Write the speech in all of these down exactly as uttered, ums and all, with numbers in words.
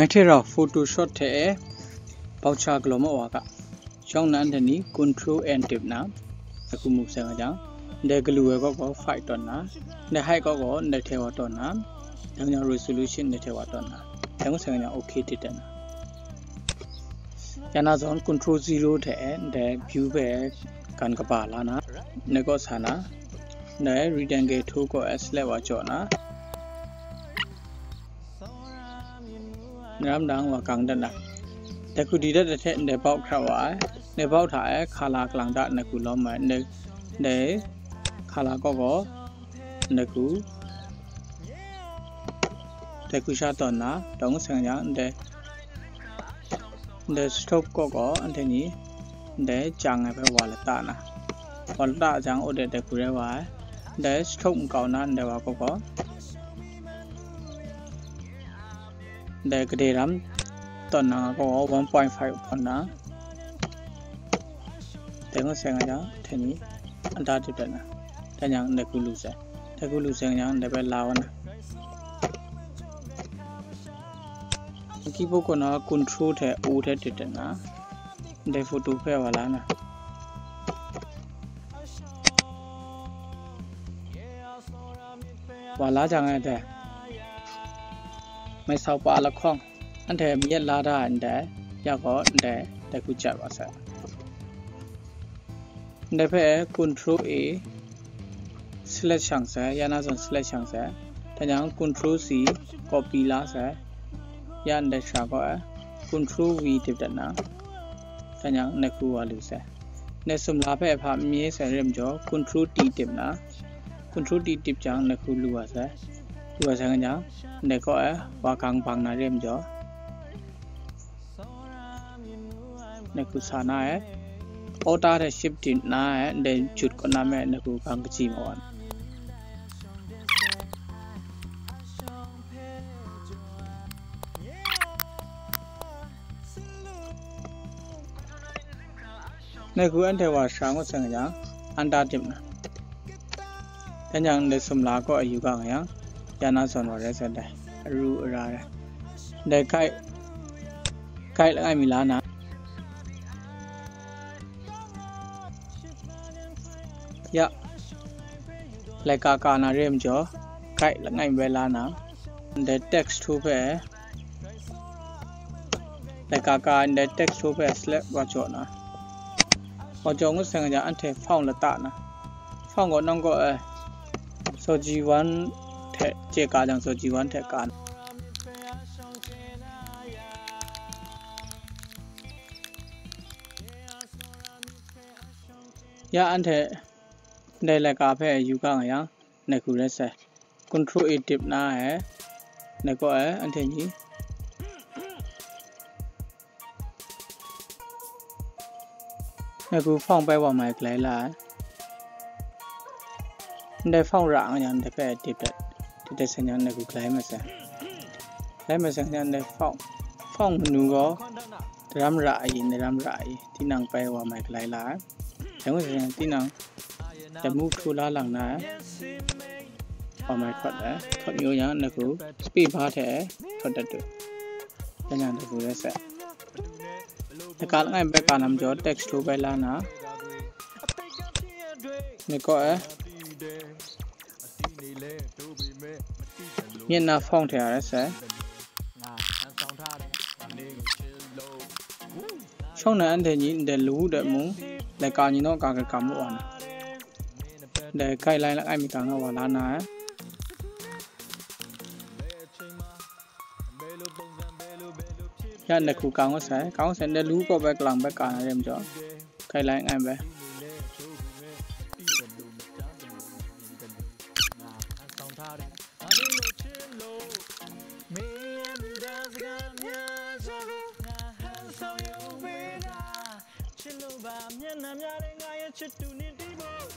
Ngai hte rau Photoshop hte e baucha galaw ma wa ga. Shawng na anhte ni Control N tip na, a hku mu sai nga jang, ndai galu ai kaw gaw five tawn na, ndai height kaw gaw ndai hte wa tawn na, dang jang resolution ndai hte wa tawn na, dang sai nga jang okay tit dan na. Ya na zawn Control zero hte e ndai view hpe gan kaba la na, ndai kaw sa na, ndai rectangle tool kaw e select wa jaw na, N ram dang wa kang dat na. Dai hku di dat ai hte ndai bau hkra wa ai. Ndai bau hta e hkala kalang da ndai hku lawm ai. Ndai, ndai hkala kaw gaw ndai hku, dai hku sha tawn na, dawng seng jang ndai, ndai stroke kaw gaw anhte ni ndai jang ai hpe wa lata na. Wa lata jang, o de dai hku rai wa ai. Ndai stroke nkau na ndai wa kaw gaw, ndai gade ram tawn na nga gaw one point five hpawt na, dai ngut sai nga jang, hte ni, anta tip dat na, dan yang, ndai hku lu sai, dai hku lu sai nga jang, ndai bai la wa na. Keyboard kaw na Control hte O hte tip dat na, ndai photo hpe wa la na. Wa la jang e dai, mai sau pa lahkawng, anhte mayat la da ai ndai, ya gaw ndai, dai hku jat wa sai. Ndai hpe Control A, select shang sai, ya na zawn select shang sai. Dan yang Control C, copy la sai. Ya ndai shara gaw e, Control V tip dat na, dan yang ndai hku wa lu sai. Ndai sumla hpe hpa n mi sai rim jaw, Control T tip na, Control T tip jang, ndai hku lu wa sai. Lu wa sai nga jang, ndai kaw e wa gang bang na rim jaw, ndai hku sa na e, Alt hte Shift tip na e, ndai jut kaw na me, ndai hku gang kaji ma wa na. Ndai hku anhte wa shara ngut sai nga jang, anta tip na. Dan yang ndai sumla kaw e yu ga nga yang, ya na zawn wa rai sai dai, aru ara rai. Ndai guide, guide langai mi la na. Ya, laika ka na rim jaw, guide langai mi bai la na. Ndai text tool hpe, laika ka ndai text tool hpe select wa jaw na. Wa jaw ngut sai nga jang, anhte font lata na. Font gaw nang gaw, eh, soji one hte chye ka jang, soji one hte ka na. Ya anhte ndai laika hpe yu ga nga yang, ndai hku rai sai. Control A tip na e, ndai kaw e, anhte ni, ndai hku font bai wa mai galai la ai. Ndai font ra nga yang, ndai hpe tip dat, tip dat sai yang, ndai hku galai mai sai. Galai mai sai yang, ndai font, font manu gaw daram ra ai, daram ra ai, tinang bai wa mai galai la ai. Dai ngut sai yang, tinang dai move tool la lang na ai, wa mai hkawt ai. Hkawt mayu yang, ndai hku space bar hte hkawt dat du. Dan yang ndai hku rai sai. Laika langai bai ka na majaw, text tool bai la na, ndai kaw e, myit na font hte a rai sai. Shawng na anhte ni ndai lawu dat mung, laika ni naw ka ga kam lu wa na. Ndai guideline langai mi ka nga wa la na ai. Ya ndai hku ka ngut sai, ka ngut sai, ndai lawu kaw bai kalang bai ka na rim jaw, guideline langai bai.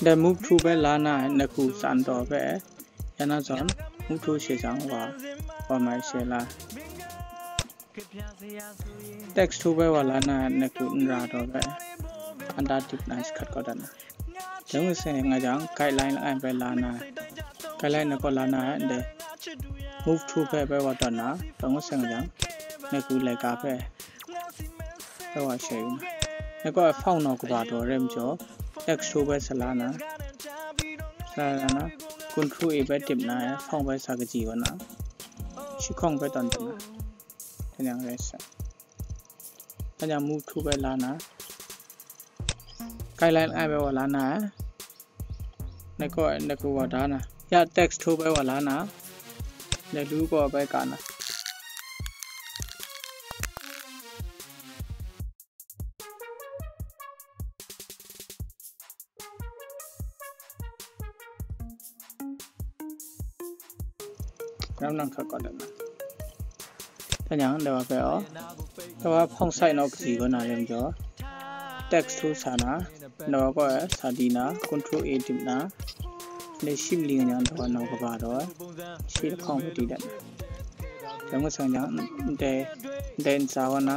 Ndai move tool bai la na ai, ndai hku san taw bai, ya na zawn, move tool she jang wa, wa mai she la. Text tool bai wa la na ai, ndai hku n ra taw bai, anta tip na shi hkat kau dat na. Dai ngut sai nga jang, guideline langai bai la na ai. Guideline na kaw la na ai, ndai move tool bai bai wa tawn na, dai ngut sai nga jang, ngai ku laika hpe, rai wa shai yu na. Ngai kaw e font naw kaba daw rai majaw, text tool bai sa la na, sa la na, control A bai tip na, font bai sa kaji wa na, shi hkawng bai tawn tawn na, dan yang rai sa. Dan yang move tool bai la na, guideline ai bai wa la na, ngai kaw e ngai ku wa da na, ya text tool bai wa la na, ngai lu kaw bai ka na. Ram nang hkrat kaw dat na. Dan yang, dai wa hpe aw, dai wa font size naw kaji kaw na rai majaw, text tool sa na, dai wa kaw e sa di na, control A tip na, dai shi mali nga yang dai wa naw kaba daw, shi lahkawng hpe di dat na. Dai ngut sai yang, dai, dai ntsa wa na,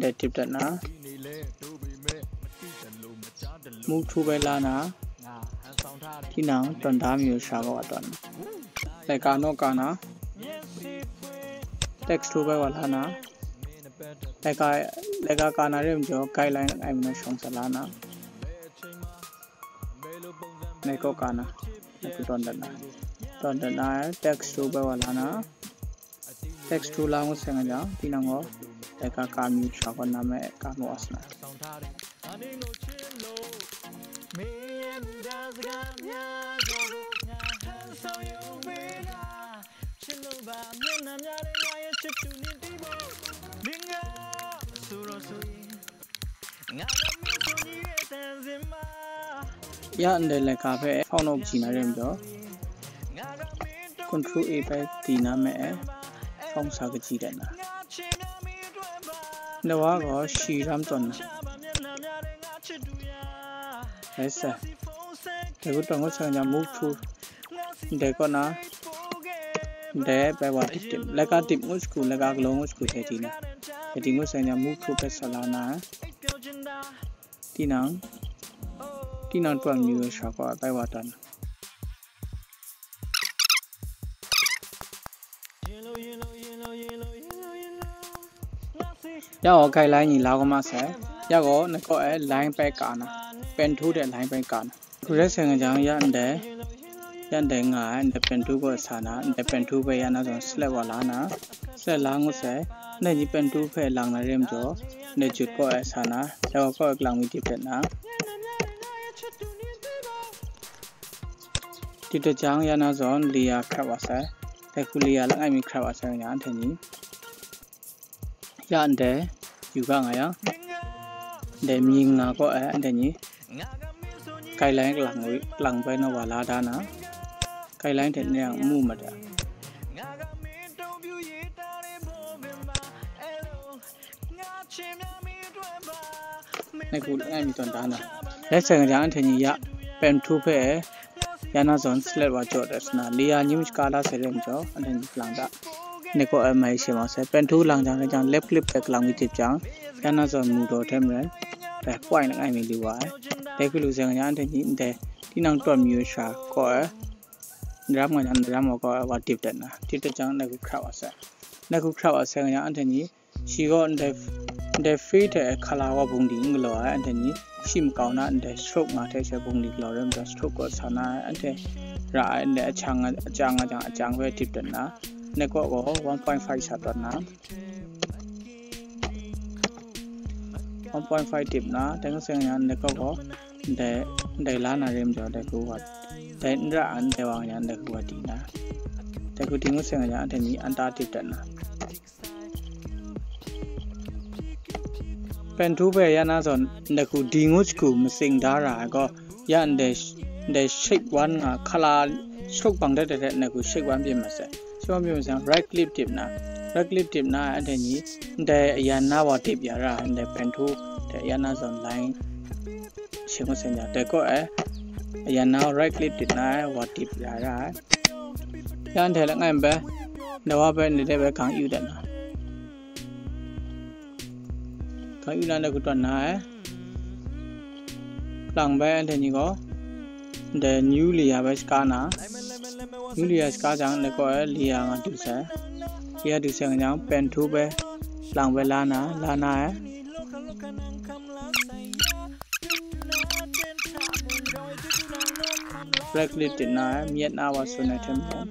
dai tip dat na, move tool bai la na, tinang tawn da mayu sha kaw a tawn na. Laika naw ka na, text tool bai wa la na, laika, laika ka na rai majaw, guideline ai majaw shawng sa la na, ngai kaw ka na, ngai ku tawn dat na, tawn dat na, text tool bai wa la na, text tool la ngut sai nga jang, tinang gaw, laika ka mayu sha kaw na me, ka nu as na. Ya ndai laika hpe font naw kaji na rai majaw, control A bai di na me, font sa kaji dat na. Dai wa gaw shi ram tawn na. Rai sa. Dai ku tawn ngut sai nga jang move tool, dai kaw na, dai bai wa tip tip. Laika tip ngut shagu, laika galaw ngut shagu dai di na. Dai di ngut sai nga jang move tool bai sa la na, tinang, tinang tawn mayu sha kaw bai wa tawn na. Ya gaw, guideline ni la kaw ma sai. Ya gaw, ngai kaw e line bai ka na, pen tool de line bai ka na. Ku rai sai nga jang, ya ndai, ya ndai nga ai, ndai pen tool kaw e sa na, ndai pen tool bai ya na zawn select wa la na, select la ngut sai, ndai ni pen tool hpe lang na rai majaw, ndai jut kaw e sa na, dai wa kaw e kalang mi tip dat na. Tip dat jang, ya na zawn layer hkrat wa sai. Dai hku layer langai mi hkrat wa sai nga, anhte ni ya ndai yu ga nga yang, ndai mying nga kaw e, anhte ni guideline kalang, kalang bai na wa la da na, guideline hte nang mu mat ai. Ngai ku langai mi tawn da na. Rai sai nga jang, anhte ni ya pen tool hpe ya na zawn select wa jaw dat sa na, layer ni mung shaga la sai rai majaw, anhte ni lang da. Ngai kaw e mai she mau sai. Pen tool lang jang, rai jang, left click hpe kalang mi tip jang, ya na zawn mu daw hte maren, dai point langai mi lu wa ai. Dai hku lu sai nga jang, anhte ni ndai tinang tawn mayu sha kaw e, ndaram nga jang, ndaram wa kaw e wa tip dat na. Tip dat jang, ngai ku hkrat wa sai. Ngai ku hkrat wa sai nga jang, anhte ni shi gaw ndai, ndai fill hte colour wa bungli n galaw ai, anhte ni shi makau na ndai stroke nga hte she bungli galaw rai majaw, stroke kaw sa na ai, anhte ra ai, ndai achang, achang nga jang, achang hpe tip dat na, ngai kaw gaw one point five sa tawn na, one point five tip na, dai ngut sai nga jang, ngai kaw gaw ndai, ndai la na rai majaw, dai ku wa, dai n ra ai, ndai wa nga jang, dai ku wa di na, dai ku di ngut sai nga jang, anhte ni anta tip dat na. Pen tool hpe ya na zawn, ndai hku di ngut shagu matsing da ra ai gaw, ya ndai, ndai shape one nga, colour stroke bang dat dat dat, ndai hku shape one byin mat sai. Shape one byin mat sai, right click tip na, right click tip na, anhte ni ndai ayan na wa tip ya ra ai, ndai pen tool hte ya na zawn line she ngut sai nga, dai kaw e ayan na right click tip na wa tip ya ra ai. Ya anhte langai mi bai, dai wa bai, ndai de bai gang yu dat na. Gang yu na, ndai ku tawn na ai. Kalang bai, anhte ni gaw ndai new layer bai shaga na. New layer shaga jang, ndai kaw e layer nga du sai. Layer du sai nga jang, pen tool bai lang bai la na, la na ai. Black list tit na ai, myit na wa sun ai hte maren,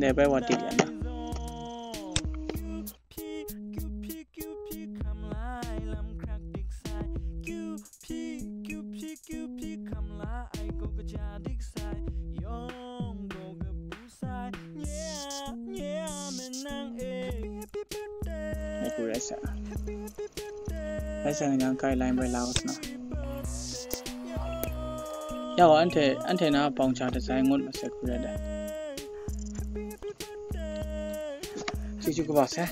dai bai wa tit ya na. Ai hku rai sa. Rai sa nang kai line bai la u sa na. Yaw, anhte, anhte na pawng cha dasai ngut masai hku rai da. Chyeju kaba sai.